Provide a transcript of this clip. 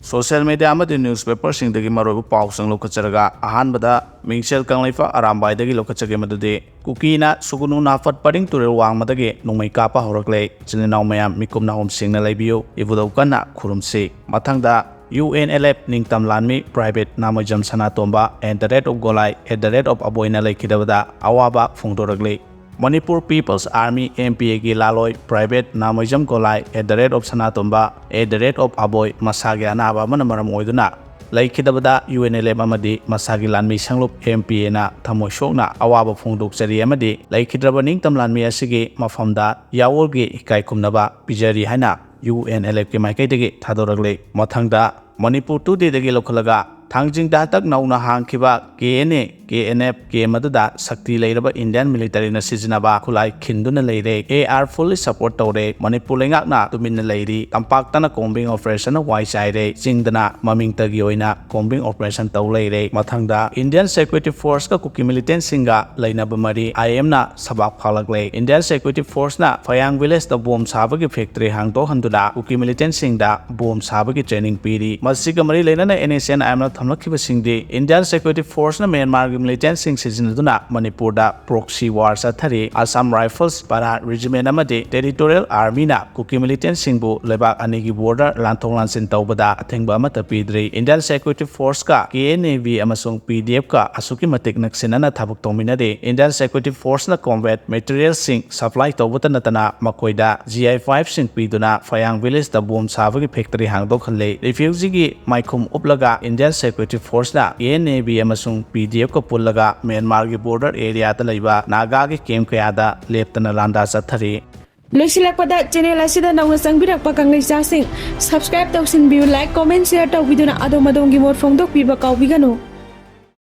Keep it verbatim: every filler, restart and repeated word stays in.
Social media ꯑꯃꯗꯤ newspaperꯁꯤꯡꯗꯒꯤ ꯃꯔꯨꯑꯣꯏꯕ ꯄꯥꯎꯁꯤꯡ ꯂꯧꯈꯠꯆꯔꯒ, ꯑꯍꯥꯟꯕꯗ ꯃꯤꯡꯁꯦꯜ ꯀꯪꯂꯩꯄꯥꯛ ꯑꯔꯥꯝꯕꯥꯏꯗꯒꯤ ꯂꯧꯈꯠꯆꯒꯦ, ꯃꯗꯨꯗꯤ ꯀꯨꯀꯤꯅ ꯁꯨꯒꯨꯅꯨ ꯅꯥꯐꯠ ꯄꯔꯤꯡ ꯇꯨꯔꯦꯜ ꯋꯥꯡꯃꯗꯒꯤ ꯅꯣꯡꯃꯩ ꯀꯥꯞꯄ ꯍꯧꯔꯛꯂꯦ꯫ ꯏꯆꯤꯟ ꯏꯅꯥꯎ ꯃꯌꯥꯝ ꯃꯤꯀꯨꯞ ꯅꯥꯍꯨꯝ ꯁꯦꯡꯅ ꯂꯩꯕꯤꯌꯨ, ꯏꯕꯨꯙꯧ ꯀꯟꯅ ꯈꯨꯔꯨꯝꯁꯤ꯫ ꯃꯊꯪꯗ, UNLF ꯅꯤꯡꯇꯝ ꯂꯥꯟꯃꯤ Private ꯅꯥꯃꯣꯏꯖꯝ Sanatomba, at the rate of ꯒꯣꯂꯥꯏ, at the rate of ꯑꯕꯣꯏꯅ ꯂꯩꯈꯤꯗꯕꯗ ꯑꯋꯥꯕ ꯐꯣꯡꯗꯣꯔꯛꯂꯤ꯫ Manipur People's Army, MPAꯒꯤ ꯂꯥꯂꯣꯏ Private ꯅꯥꯃꯣꯏꯖꯝ ꯒꯣꯂꯥꯏ, at the rate of Sanatomba, at the rate of ꯑꯕꯣꯏ ꯃꯁꯥꯒꯤ ꯑꯅꯥꯕ ꯑꯃꯅ ꯃꯔꯝ ꯑꯣꯏꯗꯨꯅ ꯂꯩꯈꯤꯗꯕꯗ UNLF ꯑꯃꯗꯤ ꯃꯁꯥꯒꯤ ꯂꯥꯟꯃꯤ ꯁꯪꯂꯨꯞ MPAꯅ ꯊꯃꯣꯏ ꯁꯣꯛꯅ ꯑꯋꯥꯕ ꯐꯣꯡꯗꯣꯛꯆꯔꯤ ꯑꯃꯗꯤ ꯂꯩꯈꯤꯗ꯭ꯔꯕ ꯅꯤꯡꯇꯝ ꯂꯥꯟꯃꯤ ꯑꯁꯤꯒꯤ ꯃꯐꯝꯗ ꯌꯥꯑꯣꯜꯒꯤ ꯏꯀꯥꯏ ꯈꯨꯝꯅꯕ ꯄꯤꯖꯔꯤ ꯍꯥꯏꯅ UNLFꯀꯤ ꯃꯥꯏꯀꯩꯗꯒꯤ ꯊꯥꯗꯣꯔꯛꯂꯤ꯫ ꯃꯊꯪꯗ, Manipur Todayꯗꯒꯤ ꯂꯧꯈꯠꯂꯒ, ꯊꯥꯡꯖꯤꯡꯗ ꯍꯟꯗꯛ ꯅꯧꯅ ꯍꯥꯡꯈꯤꯕ KNA, KNF camp ꯑꯗꯨꯗ ꯁꯛꯇꯤ ꯂꯩꯔꯕ Indian militaryꯅ ꯁꯤꯖꯤꯟꯅꯕ ꯈꯨꯠꯂꯥꯏ ꯈꯤꯟꯗꯨꯅ ꯂꯩꯔꯦ꯫ AR fully support ꯇꯧꯔꯦ꯫ ꯃꯅꯤꯄꯨꯔ ꯂꯩꯉꯥꯛꯅ ꯇꯨꯃꯤꯟꯅ ꯂꯩꯔꯤ꯫ ꯇꯝꯄꯥꯛꯇꯅ combing operationꯅ ꯋꯥꯏ ꯆꯥꯏꯔꯦ꯫ ꯆꯤꯡꯗꯅ ꯃꯃꯤꯡꯇꯒꯤ ꯑꯣꯏꯅ combing operation ꯇꯧ ꯂꯩꯔꯦ꯫ ꯃꯊꯪꯗ, Indian Security Forceꯀ ꯀꯨꯀꯤ militantꯁꯤꯡꯒ ꯂꯩꯅꯕ ꯃꯔꯤ IMꯅ ꯁꯕꯥꯛ ꯐꯥꯂꯛꯂꯦ꯫ Indian Security Forceꯅ ꯐꯌꯥꯡ villageꯇ ꯕꯣꯝ ꯁꯥꯕꯒꯤ factory ꯍꯥꯡꯗꯣꯛꯍꯟꯗꯨꯅ ꯀꯨꯀꯤ militantꯁꯤꯡꯗ ꯕꯣꯝ ꯁꯥꯕꯒꯤ training ꯄꯤꯔꯤ꯫ ꯃꯁꯤꯒ ꯃꯔꯤ ꯂꯩꯅꯅ NSCN-IMꯅ ꯊꯝꯂꯛꯈꯤꯕꯁꯤꯡꯗꯤ, Indian Security Forceꯅ ꯃ꯭ꯌꯥꯟꯃꯥꯔꯒꯤ militantꯁꯤꯡ ꯁꯤꯖꯤꯟꯅꯗꯨꯅ ꯃꯅꯤꯄꯨꯔꯗ proxy war ꯆꯠꯊꯔꯤ꯫ Assam Rifles, Para Regiment ꯑꯃꯗꯤ Territorial Armyꯅ ꯀꯨꯀꯤ militantꯁꯤꯡꯕꯨ ꯂꯩꯕꯥꯛ ꯑꯅꯤꯒꯤ border ꯂꯥꯟꯊꯣꯛ ꯂꯥꯟꯁꯤꯟ ꯇꯧꯕꯗ ꯑꯊꯤꯡꯕ ꯑꯃꯠꯇ ꯄꯤꯗ꯭ꯔꯤ꯫ Indian Security Forceꯀ KNA-B ꯑꯃꯁꯨꯡ PDFꯀ ꯑꯁꯨꯛꯀꯤ ꯃꯇꯤꯛ ꯅꯛꯁꯤꯟꯅꯅ ꯊꯕꯛ ꯇꯧꯃꯤꯟꯅꯔꯤ꯫ Indian Security Forceꯅ combat materialꯁꯤꯡ supply ꯇꯧꯕꯇ ꯅꯠꯇꯅ ꯃꯈꯣꯏꯗ GI fiveꯁꯤꯡ ꯄꯤꯗꯨꯅ ꯐꯌꯥꯡ villageꯇ ꯕꯣꯝ ꯁꯥꯕꯒꯤ factory ꯍꯥꯡꯗꯣꯛꯍꯜꯂꯤ꯫ Refugeeꯒꯤ ꯃꯥꯏꯈꯨꯝ ꯎꯞꯂꯒ Indian Security Forceꯅ KNA-B ꯑꯃꯁꯨꯡ PDFꯀ ꯄꯨꯜꯂꯒ ꯃ꯭ꯌꯥꯟꯃꯥꯔꯒꯤ border areaꯗ ꯂꯩꯕ ꯅꯥꯒꯥꯒꯤ camp ꯀꯌꯥꯗ ꯂꯦꯞꯇꯅ ꯂꯥꯟꯗꯥ ꯆꯠꯊꯔꯤ꯫ ꯂꯣꯏꯁꯤꯜꯂꯛꯄꯗ, channel ꯑꯁꯤꯗ ꯅꯧꯅ ꯆꯪꯕꯤꯔꯛꯄ ꯀꯪꯂꯩꯆꯥꯁꯤꯡ subscribe ꯇꯧꯁꯤꯟꯕꯤꯌꯨ, like, comment, share ꯇꯧꯕꯤꯗꯨꯅ ꯑꯗꯣꯝ ꯑꯗꯣꯝꯒꯤ ꯃꯣꯠ ꯐꯣꯡꯗꯣꯛꯄꯤꯕ ꯀꯥꯎꯕꯤꯒꯅꯨ꯫